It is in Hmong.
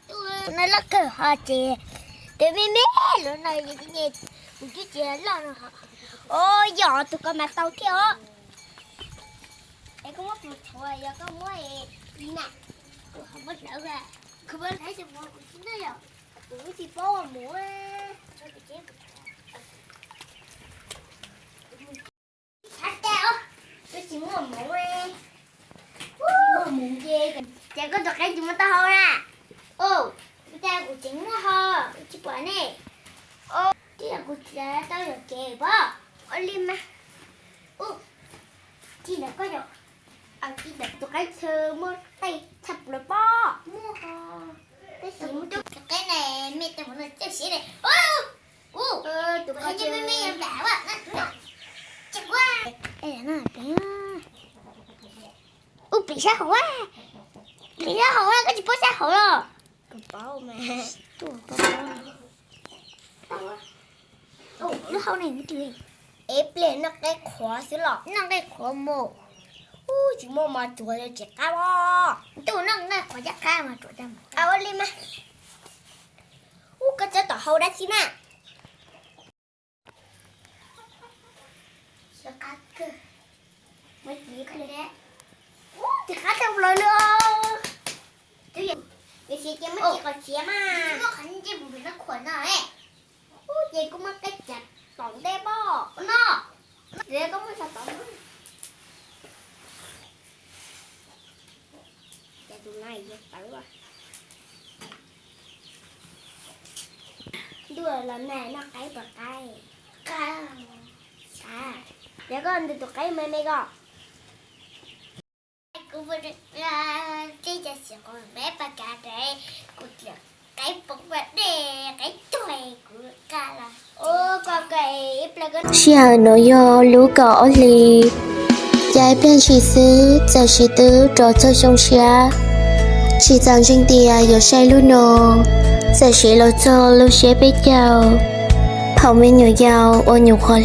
Tus no loj kawg ho ces, tus me me los no, kuv twb tsis loj no. Os, yog tus ko mas tau thiab os. Es koj muab tus tshuav, yog koj muab na, kuv ho muab hlawv, kuv muab hlawv xyov kuv tsis noj yom, kuv tsis paub ua mus. Tsis muaj mus, muaj mus ces, ces koj tus qaib tsis muaj taub hau na. Ua cas kuv tseem muaj ho, kuv tsis pom ne. Twb yog kuv txiav tau yog kev pob. Ua li mas. Ua, tsis ntawm koj yom. Tsis ntawm tus qaib txhia muaj tej tshaj plaws pob. Muaj ho. Tab sis muaj tus qaib ne, me tej mus no coj siav ne. Tus qaib me me yog nplam ua na. Ub, pem sab hauv, pem sab hauv, koj tsis paub sab hauv los? Kuv paub mas. Lub hau ne, es pliag noj qaib qhuav xwb los? Noj qaib qhuav mus. Ub, tsis muaj mov tsuav tsis qab os. Ntuj, noj nqaij qhuav caj qab mas tsuav caj mus. Ua li mas. Ub, koj txawb tom hau dab tsi na? Ub, tsis qab tau plaws li. Ub, ces muab tsis qhov txiav mas. Ub, ces koj muab qaib txiav tom ntej pob no. Ces koj muab tso tod. Ces tus no yog tawv. Ntuj los nag noj qaib puas qab? Qab. Yog koj ntws tus qaib me me ko. Kuv tib co xim qus me pa kav rau kuv txiav qaib poob ua dej, qaib tuag kuv qa los. Sij hawm no yog lub kaum ob hli, caij ib pliag ntshis xwb txawm sis twb rov txog xyoo tshiab. Tsis txaus ntseeg tias yuav saib lub no, txawm sis los txog lub xiab peb caug. Thaum me nyuam yaus ua nyuam qhuav